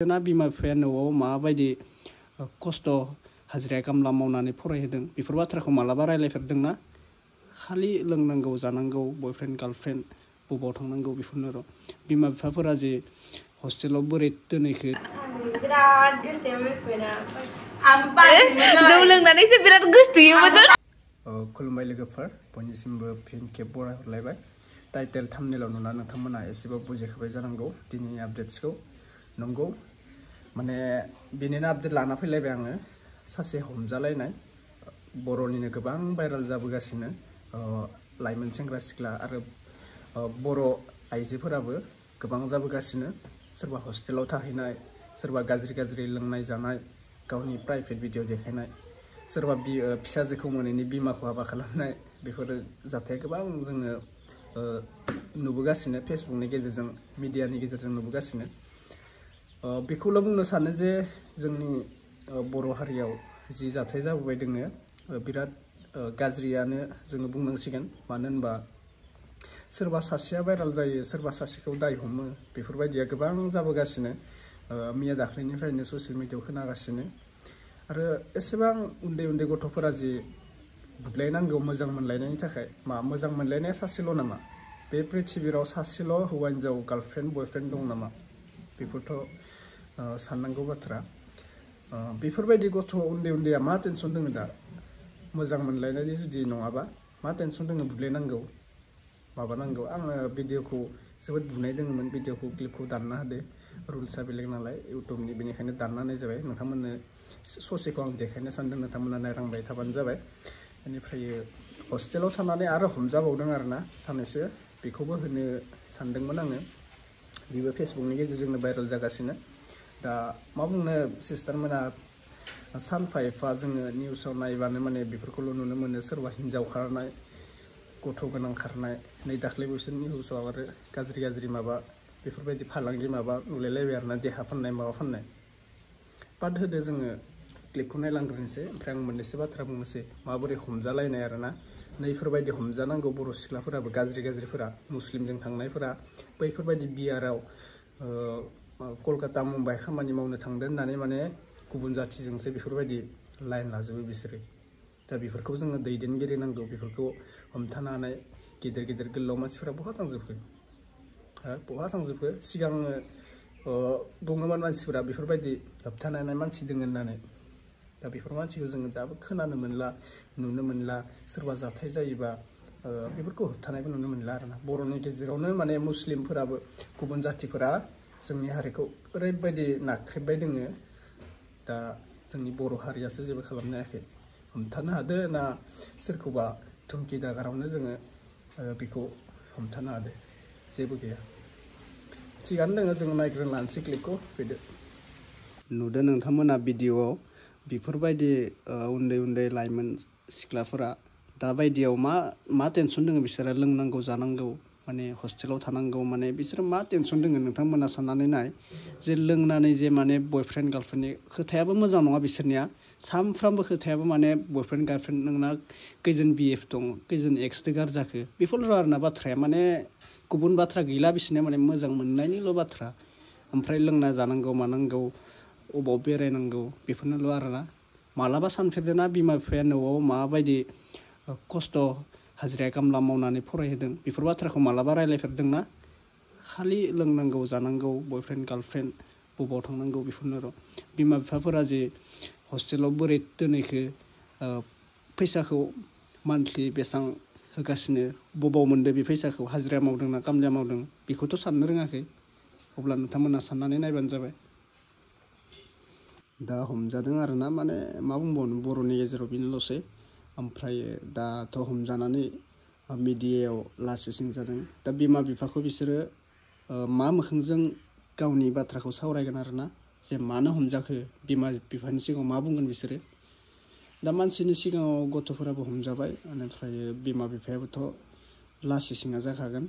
ना बिमा बिफाया न'आव माबायदि खस्थ' हाजिरा खामला मावनानै फरायहोदों बेफोर बाथ्राखौ मालाबा रायलायफेरदोंना? खालि लोंनांगौ जानांगौ बयफ्रेन्ड गार्लफ्रेन्ड बबाव थांनांगौ बेफोरनो र' बिमा बिफाफोरा जे हस्टेलाव बोरै दोनैखो बिराद गोसोथाया मिथिबायना जौ लोंनानैसो बिराद गोसोथोयोमोन। खुलुमबाय लोगोफोर बयनिसिमबो फिन खेब बरायहरलायबाय। टाइटेल थाम्बनेलाव नुना नोंथांमोना एसेबाबो बुजिखाबाय जानांगौ दिनैनि आपडेट्सखौ। नंगौ माने बेनिनो आपडेट लाना फैलायबाय आङो। सासे हमजालायनाय बर'निनो गोबां भाइराल जाबोगासिनो लाइमोन सेंग्रा सिख्ला आरो बर' आइजोफोराबो गोबां जाबोगासिनो। सोरबा हस्टेलाव थाहैनाय, सोरबा गाज्रि लोंनाय जानाय, गावनि प्राइभेट भिडिअ देखायनाय, सोरबा फिसाजोखौ मोनैनि बिमाखौ हाबा खालामनाय, बेफोरो जाथाया गोबां जोङो नुबोगासिनो फेसबुकनि गेजेरजों मिडियानि गेजेरजों नुबोगासिनो। बेखौल' बुंनो सानो जे जोंनि बर' हारियाव जि जाथाय जाबोबाय दोङो बिराद गाज्रियानो जोङो बुंनांसिगोन। मानो होनबा सोरबा सासेया भाइराल जायो, सोरबा सासेखौ दाय हमो, बेफोरबायदिया गोबां जाबोगासिनो। मैया दाख्लैनिफ्रायनो ससियेल मिडियायाव खोनागासिनो। आरो एसेबां उन्दै गथ'फोरा जि बुदलायनांगौ मोजां मोनलायनायनि थाखाय, मा मोजां मोनलायनाया सासेल' नामा? बे प्रिथिबियाव सासेल' हौवा हिनजाव गार्लफ्रेन्ड बयफ्रेन्ड दं नामा? बेफोरथ' साननांगौ बाथ्रा। बेफोरबायदि गथ' उन्दैया मा टेनसन दोङो दा? मोजां मोनलायनायनि जुदि नङाबा मा टेनसन दोङो बुदलायनांगौ माबानांगौ? आङो भिडिअखौ जोबोद बुनाय दोङोमोन, भिडिअखौ क्लिपखौ दानना होदो। रुल्सआ बेलेग नालाय इउटुबनि, बेनिखायनो दानना होनाय जाबाय। नोंथांमोननो ससेखौ आं देखायनो सानदों, नोंथांमोना नायलांबाय थाबानो जाबाय। बेनिफ्राय हस्टेलाव थानानै आरो हमजाबावदों आरोना सानैसो, बेखौबो होनो सानदोंमोन आङो। बेबो फेसबुकनि गेजेरजोंनो भाइराल जागासिनो। दा मा बुंनो सिस्टारमोना सानफा एफा जोङो निउसाव नायबानो माने बेफोरखौल' नुनो मोनो। सोरबा हिनजाव खारनाय, गथ' गोनां खारनाय, नै दाख्लैबावसो निउसाव आरो गाज्रि माबा बेफोरबायदि फालांगि माबा नुलायलायबाय आरोना, देहा फाननाय माबा फाननाय। बाद होदो जोङो क्लिपखौ नायलांग्रोनोसै, ओमफ्राय आं मोननैसो बाथ्रा बुंनोसै माबोरै हमजालायनाय आरोना। नैफोरबायदि हमजानांगौ बर' सिख्लाफोराबो गाज्रिफोरा, मुस्लिमजों थांनायफोरा बैफोरबायदि बियाराव कलकाता मुम्बाइ खामानि मावनो थांदों होननानै माने गुबुन जाथिजोंसो बेफोरबायदि लाइन लाजोबो बिसोरो। दा बेफोरखौ जोङो दैदेनगिरि नांगौ, बेफोरखौ हमथानो हानाय गिदिर गोलाव मानसिफोरा बहा थांजोबखो? सिगाङो बुङोमोन मानसिफोरा बेफोरबायदि होबथानो हानाय मानसि दोङो होननानै। दा बेफोर मानसिखौ जोङो दाबो खोनानो मोनला, नुनो मोनला। सोरबा जाथाय जायोबा बेफोरखौ होबथानायबो नुनो मोनला आरोना। बर'नि गेजेरावनो माने मुस्लिमफोराबो, गुबुन जाथिफोरा जोंनि हारिखौ ओरैबायदि नाख्रेबबाय दोङो। दा जोंनि बर' हारियासो जेबो खालामनो हायाखै। हमथानो हादो ना सोरखौबा धुमखि दागारावनो जोङो बेखौ हमथानो हादो? जेबो गैया। थिगानो दोङो, जों नायग्रोना लानोसै क्लिपखौ। फैदो। नुदो नोंथांमोना भिडिअ'आव बेफोरबायदि उन्दै लाइमोन सिख्लाफोरा दा बायदियाव मा टेनसन दोङो बिसोरो? लोंनांगौ जानांगौ माने हस्टेलाव थानांगौ, माने बिसोरो मा टेनसन दोङो नोंथांमोना साननानै नाय। जे लोंनानै जे माने बयफ्रेन्ड गार्लफ्रेन्डनि खोथायाबो मोजां नङा बिसोरनिया। सानफ्रामबो खोथायाबो माने बयफ्रेन्ड गार्लफ्रेन्ड, नोंना खैजोन BF दं, खैजोन एक्सदो गारजाखो, बेफोरल' आरोना बाथ्राया। माने गुबुन बाथ्रा गैला बिसोरनिया, माने मोजां मोननायनिल' बाथ्रा। ओमफ्राय लोंना जानांगौ मानांगौ, अबाव बेरायनांगौ, बेफोरनोल' आरोना। मालाबा सानफेरदोंना बिमा बिफाया न'आव माबायदि खस्थ' हाजिरा खामला मावनानै फरायहोदों बेफोर बाथ्राखौ मालाबा रायलायफेरदोंना? खालि लोंनांगौ जानांगौ बयफ्रेन्ड गार्लफ्रेन्ड बबाव थांनांगौ, बेफोरनो र' बिमा बिफाफोरा जे हस्टेलाव बोरै दोनैखो, फैसाखौ मान्थलि बेसां होगासिनो, बबाव मोन्दो बे फैसाखौ? हाजिरा मावदों ना खामला मावदों बेखौथ' साननो रोङाखै। अब्ला नोंथांमोना साननानै नायबानो जाबाय। दा हमजादों आरोना, माने मा बुंबावनो, बर'नि गेजेराव बेनोल'सै। ओमफ्राय दाथ' हमजानानै मिडियायाव लासिं जादों। दा बिमा बिफाखौ बिसोरो मा मोखांजों गावनि बाथ्राखौ सावरायगोन आरोना, जे मानो हमजाखो? बिमा बिफानि सिगाङाव मा बुंगोन बिसोरो? दा मानसिनि सिगाङाव गथ'फोराबो हमजाबाय, बेनिफ्राय बिमा बिफायाबोथ' लासिंसिङा जाखागोन।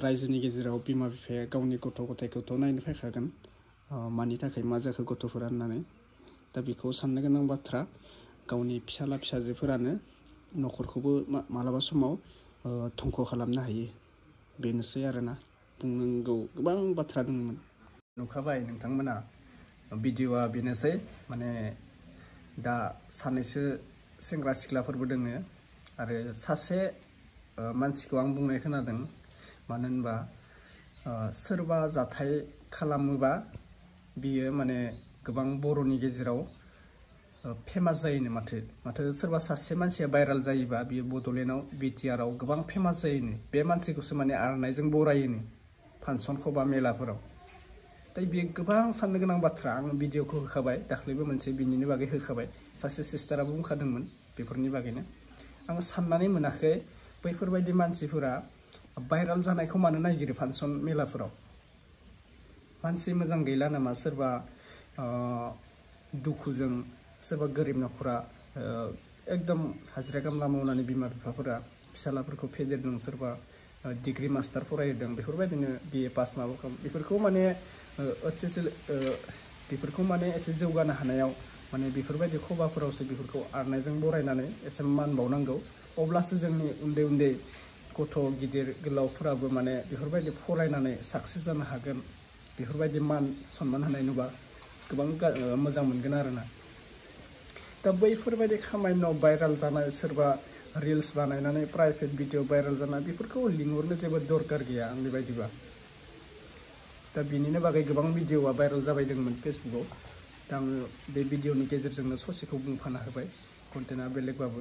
रायजोनि गेजेराव बिमा बिफाया गावनि गथ' गथायखौथ' नायनो फैखागोन, मानि थाखाय मा जाखो गथ'फोरा होननानै। दा बेखौ साननो गोनां बाथ्रा। गावनि फिसाला फिसाजोफोरानो न'खरखौबो मालाबा समाव धंख' खालामनो हायो। बेनोसै आरोना, बुंनांगौ गोबां बाथ्रा दंमोन। नुखाबाय नोंथांमोना भिडिअआ बेनोसै माने दा सानैसो सेंग्रा सिख्लाफोरबो दोङो आरो सासे मानसिखौ आं बुंनाय खोनादों मानो होनबा सोरबा जाथाय खालामोबा बियो माने गोबां बर'नि गेजेराव फेमास जायोनो माथो सोरबा सासे मानसिया भाइराल जायोबा बियो बड'लेण्डआव बिटिआरआव गोबां फेमास जायोनो बे मानसिखौसो माने आर'नाइजों बरायोनो फांसन खबा मेलाफोराव दाय बियो गोबां साननो गोनां बाथ्रा आं भिडिअखौ होखाबाय दाख्लैबो मोनसे बिनिनि बागै होखाबाय सासे सिस्टाराबो बुंखादोंमोन बेफोरनि बागैनो आं साननानै मोनाखै बैफोरबायदि मानसिफोरा भाइराल जानायखौ मानो नागिरो फांसन मेलाफोराव मानसि मोजां गैला नामा सोरबा दुखुजों सोरबा गोरिब नखरा एकदम हाजिरा खामला मावनानै बिमा बिफाफोरा फिसालाफोरखौ फेदेरदों सोरबा डिग्री मास्टार फरायदों बेफोरबायदिनो BA पास माबाखौ बेफोरखौ माने बेफोरखौ माने एसे जौगानो हानायाव माने बेफोरबायदि खबाफोरावसो बेफोरखौ आर'नाइजों बरायनानै एसे मान बावनांगौ अब्लासो जोंनि उन्दै उन्दै गथ' गिदिर गोलावफोराबो माने बेफोरबायदि फरायनानै साक्सेस जानो हागोन बेफोरबायदि मान सनमान होनाय नुबा गोबां मोजां मोनगोन आरोना दा बैफोरबायदि खामानियाव भाइराल जानाय सोरबा रिल्स बानायनानै प्राइभेट भिडिअ भाइराल जानाय बेफोरखौ लिंहरनो जेबो दरकार गैया आंनि बायदिबा दा बिनिनो बागै गोबां भिडिअआ भाइराल जाबाय दंमोन फेसबुकआव दा आङो बे भिडिअनि गेजेरजोंनो ससेखौ बुंफाना होबाय कन्टेन्टआ बेलेगबाबो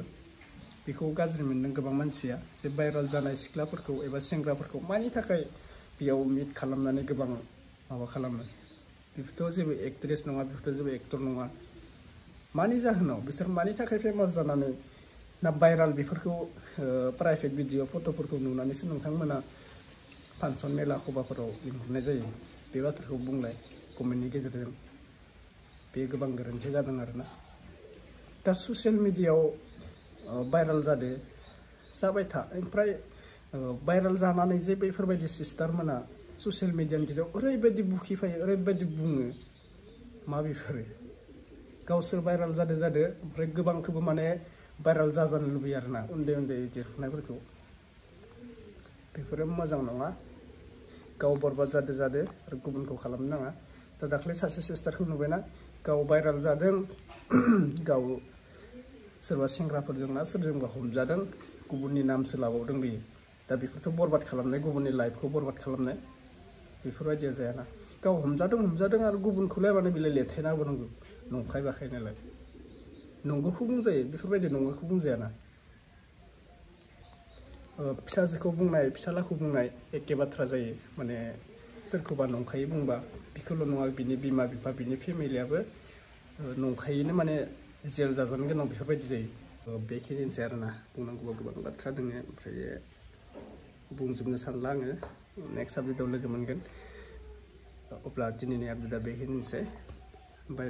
बेखौ गाज्रि मोनदों गोबां मानसिया जे भाइराल जानाय सिख्लाफोरखौ एबा सेंग्राफोरखौ मानि थाखाय बेयाव मिट खालामनानै गोबां माबा खालामो बेफोरथ' जेबो एक्ट्रेस नङा बेफोरथ' जेबो एक्टर नङा मानि जाहोनाव बिसोर मानि थाखाय फेमास जानानै ना भाइराल बेफोरखौ प्राइभेट भिडिअ फट'फोरखौ नुनानैसो नोंथांमोना फांसन मेला खबाफोराव लिंहरनाय जायो बे बाथ्राखौ बुंलाय कमेन्टनि गेजेरजों बे गोबां गोरोन्थि जादों आरोना दा ससियेल मिडियायाव भाइराल जाबाय था ओमफ्राय भाइराल जानानै जे बेफोरबायदि सिस्टारमोना ससियेल मिडियानि गेजेराव ओरैबायदि बुखिफायो ओरैबायदि बुङो मा बेफोरो गावसोर भाइराल जादो ओमफ्राय गोबांखौबो माने भाइराल जाजानो लुबैयो आरोना उन्दै देरफुनायफोरखौ बेफोरो मोजां नङा गाव बरबाद जादो आरो गुबुनखौ खालामनो नाङा दा दाख्लै सासे सिस्टारखौ नुबायना गाव भाइराल जादों गाव सोरबा सेंग्राफोरजों ना सोरजोंबा हमजादों गुबुननि नामसो लाबावदों बियो दा बेफोरथ' बरबाद खालामनाय गुबुननि लाइफखौ बरबाद खालामनाय बेफोरबायदिया जायाना गाव हमजादों आरो गुबुनखौलाय माने बिलाइ लेथायना होनांगौ नंखाय बाखायनालाय नंगौखौ बुंजायो बेफोरबायदि नंगौखौ बुंजायाना फिसाजोखौ बुंनाय फिसालाखौ बुंनाय एखे बाथ्रा जायो माने सोरखौबा नंखायै बुंबा बेखौल' नङा बिनि बिमा बिफा बिनि फेमिलियाबो नंखायैनो माने जेल जाजानो गोनां बेफोरबायदि जायो बेखिनिसै आरोना बुंनांगौबा गोबां बाथ्रा दङ ओमफ्राय बुंजोबनो सानला आङो नेक्स्ट आपडेटआव लोगो मोनगोन अब्ला दिनैनि आपडेटआ बेखिनिसै बाय